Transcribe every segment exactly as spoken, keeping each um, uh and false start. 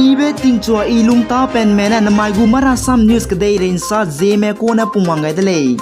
Ibe tingchua i lungtapenme ne namai gu Marasam News kedeirei nsa zieme kune pungwang gai de lei.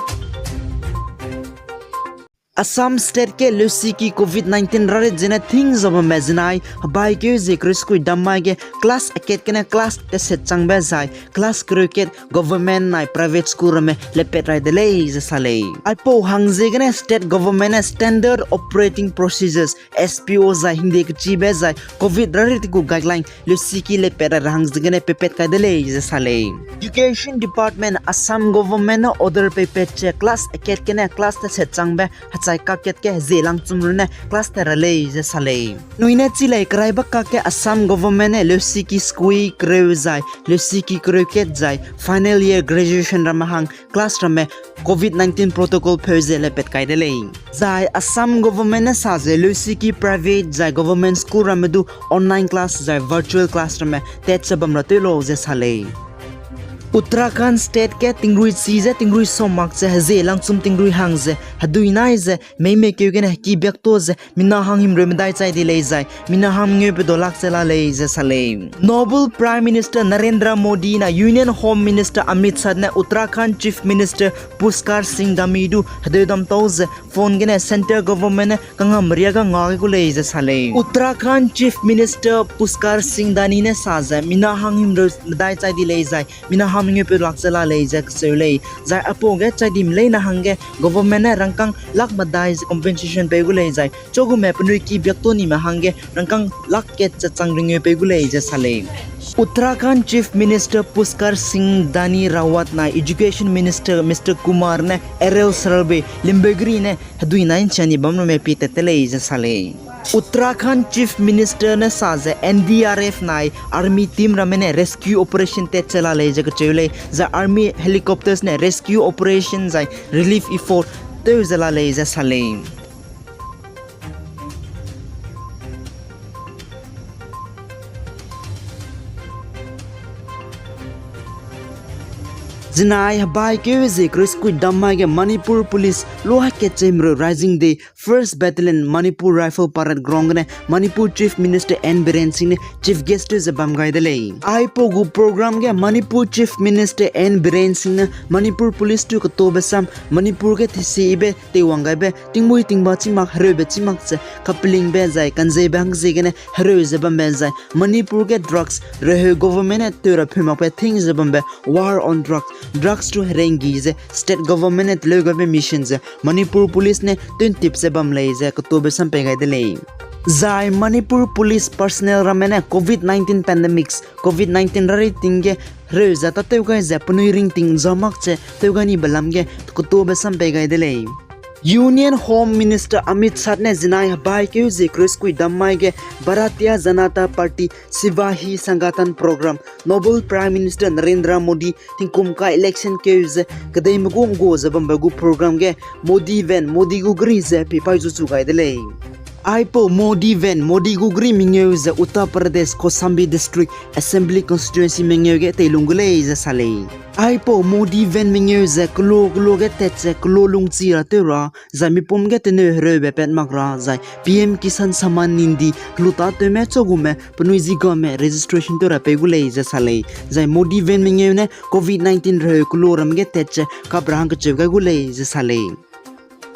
Assam State ge leusiki Covid nineteen rarit zene thing zabamme zinai hebaikeu zie kereuskui dam mai ge class akat gene class teset changbe zai class kereukat government nai private school ramme lepat rai de lei ze sa lei. Aipau hangziegene state government ne Standard Operating Procedures, S P O zai hingde kechibe zai Covid rarit gu guideline leusiki lepat rai ra hangziegene peipat kai de lei ze sa lei. Education Department Assam government ne order peipat ze class akat gene class teset changbe hechai kakat ge hezie langchum runne class tat ra lei ze sa lei. Nui ne chi lei keraibe kakge Assam government ne leusiki skui kereu zai leusiki kereukat zai final year graduation ramme hang class ramme Covid nineteen protocol pheu ze lepat kai de lei. Zai Assam government ne sa ze leusiki private zai government school ramme du online class zai virtual class ramme tat ze bam ra tew lau ze sa lei. Uttarakhand State ge tingrui chi ze tingrui sau mak ze hezie langchum tingrui hang ze hedui nai ze meime keu gene heki biakto ze mina hang himreu medai chai di lei zai mina hang mengeu pe dolak ze la lei ze sa lei. Noble Prime Minister Narendra Modi na Union Home Minister Amit Shah ne Uttarakhand Chief Minister Pushkar Singh Dhami du hedeu dam tau ze phone gene centre government ne kangam ria ga nga ge gu lei ze sa lei. Uttarakhand Chief Minister Pushkar Singh Dhami ne sa ze mina hang himreu medai chai di lei zai mina hang mengeu pe dolak ze la lei ze kacheu lei. Zai aipau ge chai dim leine hangge government ne rangkâng lak medai ze compensation pei gu lei zai chagume penui ki biakto nime hangge rangkâng lak kat ze chang ringeu pei gu lei ze sa lei. Uttarakhand Chief Minister Pushkar Singh Dhami Rawat nai Education Minister Mister Kumar ne aerial survey limbegri ne hedui nai nchani bam lume pie tat te lei ze sa lei. Uttarakhand Chief Minister ne sa ze N D R F nai army team ramme ne rescue operation tat ze la lei ze kacheu lei, zai army helicopters ne rescue operation zai relief effort tew ze la lei ze sa lei. Zinai hebaikeu zie kereuskui dam mai ge Manipur Police luha kechemreu Rising Day First Battalion Manipur Rifle Parade Ground gene Manipur Chief Minister N Biren Singh ne chief guest ze bam gai de lei. Aipau gu program ge Manipur Chief Minister N Biren Singh ne Manipur Police tu ketobe sam Manipur ge tesibe teiwang gaibe tingmuî tingba chî mak hereube chî mak ze kapelingbe zai kanzeibe hangziegene hereu ze bambe zai Manipur ge drugs reheu government ne tew ra pheu makbe thing ze bambe war on drugs, drugs tu herenggi ze state government ne teleu gaibe mission ze Manipur Police ne tew'ntip ze bam lei ze ketobe sam pei gai de lei. Zai Manipur Police personnel ramme ne Covid nineteen pandemics, Covid nineteen rari ting ge hereu ze tâtew gai ze penui ringting za mak ze tew gai nibe lam ge ketobe sam pei gai de lei. Union Home Minister Amit Shah ne zinai hebaikeu zie kereuskui dam mai ge Bharatiya Janata Party Sipahi Sangathan Program, Noble Prime Minister Narendra Modi tingkum kai election keu ze kedeime gu nggu ze bambe gu program ge Modi van, Modi gu gari ze pipai zu chu gai de lei. Aipau Modi van, Modi gu gari mengeu ze Uttar Pradesh Kaushambi District Assembly Constituency mengeu ge teilung gu lei ze sa lei. Aipau Modi van mengeu ze kelo kelo ge tat ze kelo lungchi ra tew ra, zai mipum ge teneu hereube pat mak ra, zai P M Kisan Samman Nidhi helu tâtewme chagume penui zi game registration tew ra pei gu lei ze sa lei. Zai Modi van mengeu ne Covid nineteen reheu kelo ram ge tat ze kap ra hang kecheu gai gu lei ze sa lei.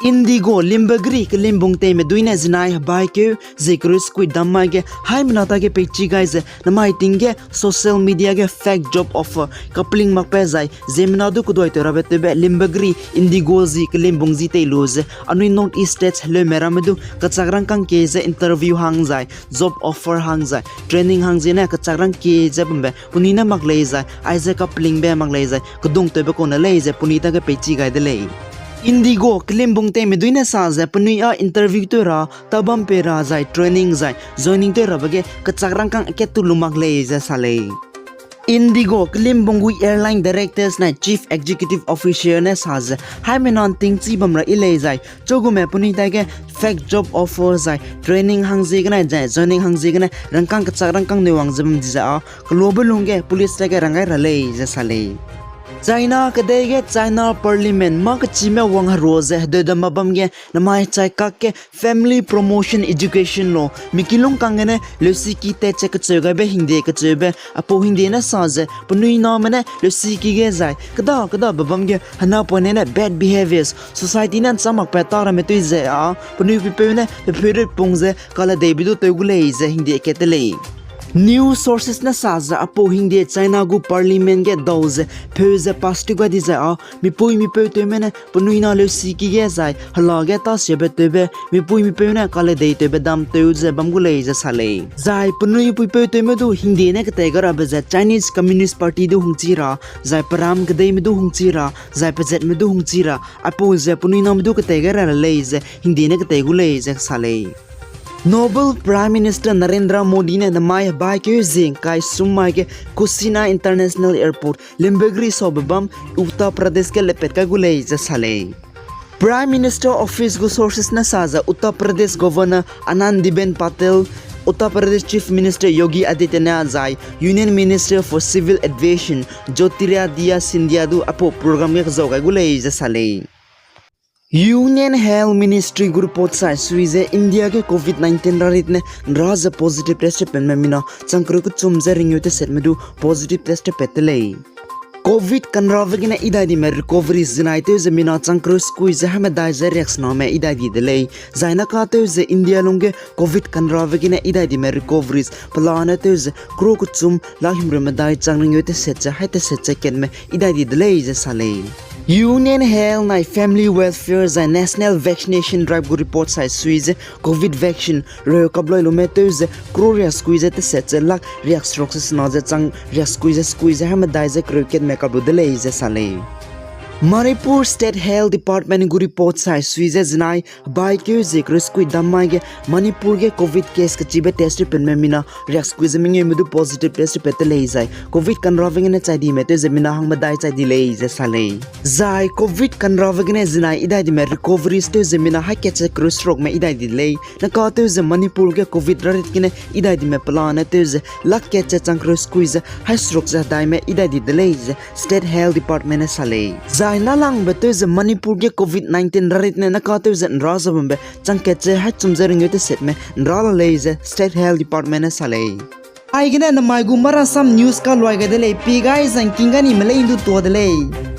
Indigo limbegri kelimbung teime dui ne zinai hebaikeu zie kereuskui dam mai ge haimena tage peichi gai ze namai ting ge social media ge fake job offer kapeling makbe zai ziemmena du keduaitew rabe tewbe limbegri Indigo zi kelimbung zi tei lu ze anui North East States heleume ramme du kechak rangkâng kie ze interview hang zai job offer hang zai training hang ziene kechak rang kie ze bambe penui ne mak lei zai aize kapelingbe mak lei zai kedungtewbe kau ne lei ze penui tage peichi gai de lei. Indigo kelimbung teime dui ne sa ze penui â interview tew ra, tabam pei ra zai training zai joining tew rabe ge kechak rangkâng akat tu lu mak lei ze sa lei. Indigo kelimbung gu airline directors nai chief executive officer ne sa ze haimena nting chî bam ra yi lei zai chagume penui tage fake job offer zai training hang ziegene zai joining hang ziegene rangkâng kechak rangkâng neu wang ze bam di ze â kelobe lungge police tage rang gai ra lei ze sa lei. China kedei ge China Parliament mâ kechime wangherua ze hedeu dam bam ge namai chai kak ge Family Promotion Education Law, mi kilûng kang gene leusiki tat ze kecheu gaibe hingde kecheube, aipau hingde ne sa ze penui name ne leusiki ge zai kêda kêdabe bam ge henapoine ne bad behaviours, society ne ’nchâ makbe tâ ramme tui ze â penui puipeu ne pepheurut pung ze kaledeibe du tew gu lei ze hingde kat te lei. News sources ne sa ze aipau hingde China gu Parliament ge dau ze peu ze pass tew gai di zai â mipui mipeu tewme ne penui na leusiki ge zai hela ge tâ siabe tewbe mipui mipeu ne kaledei tewbe dam tew ze bam gu lei ze sa lei. Zai penui puipeu tewme du hingde ne ketei gai rabe ze Chinese Communist Party du hungchi ra, zai peram kedeime du hungchi ra, zai pezatme du hungchi ra, aipau ze penui name du ketei gai ra le lei ze hingde ne ketei gu lei ze sa lei. Noble Prime Minister Narendra Modi ne namai hebaikeu zie ’ngkai sum mai ge Kosi International Airport, Limbagri saube bam Uttar Pradesh ge lepat kai gu lei ze sa lei. Prime Minister Office gu sources ne sa ze Uttar Pradesh Governor Anandiben Patel, Uttar Pradesh Chief Minister Yogi Adityanath zai Union Minister for Civil Aviation Jyotiraditya Scindia du aipau program ge kezau gai gu lei ze sa lei. Union Health Ministry gu report sai sui ze India ge Covid nineteen rarit ne ’nra ze positive test tepatme mina chang kereu kechum ze ringeu tesetme du positive test tepat te lei. Covid kanrave gene idai dime recoveries zinai tew ze mina chang kereu sekui ze haimedai ze riaksname idai di de lei. Zai naka tew ze India lungge Covid kanrave gene idai dime recoveries pelane tew ze crore kechum lakh himreu medai chang ringeu teset ze hai teset ze katme idai di de lei ze sa lei. Union Health nai Family Welfare zai National Vaccination Drive gu report sai sui ze Covid vaccine reu kaploi lume tew ze crore riaksekui ze teset ze lakh riakseruk ze sena ze chang riaksekui ze sekui ze haimedai ze kereu katme kap lu de lei ze sa lei. Manipur State Health Department gu report sai sui ze zinai hebaikeu zie kereu sekui dam mai ge Manipur ge Covid case kechibe test tepatme mina riaksekui ze mengeume du positive test tepat te lei zai Covid kanrave gene chai dime tew ze mina hangmedai chai di lei ze sa lei. Zai Covid kanrave gene zinai idai dime recoveries tew ze mina hai kat ze kereu serukme idai di de lei. Naka tew ze Manipur ge Covid rarit gene idai dime pelane tew ze lakh kat ze chang kereu sekui ze hai seruk ze hedaime idai di de lei ze State Health Department ne sa lei. Zai nalangbe tew ze Manipur ge Covid nineteen rarit ne naka tew ze ’nra ze bambe chang kat ze hai chum ze ringeu tesetme ’nra la lei ze State Health Department ne sa lei. Aigene namai gu Marasam News kaluai gai de lei, pi gai zangking gai nime lei ’ndu tua de lei.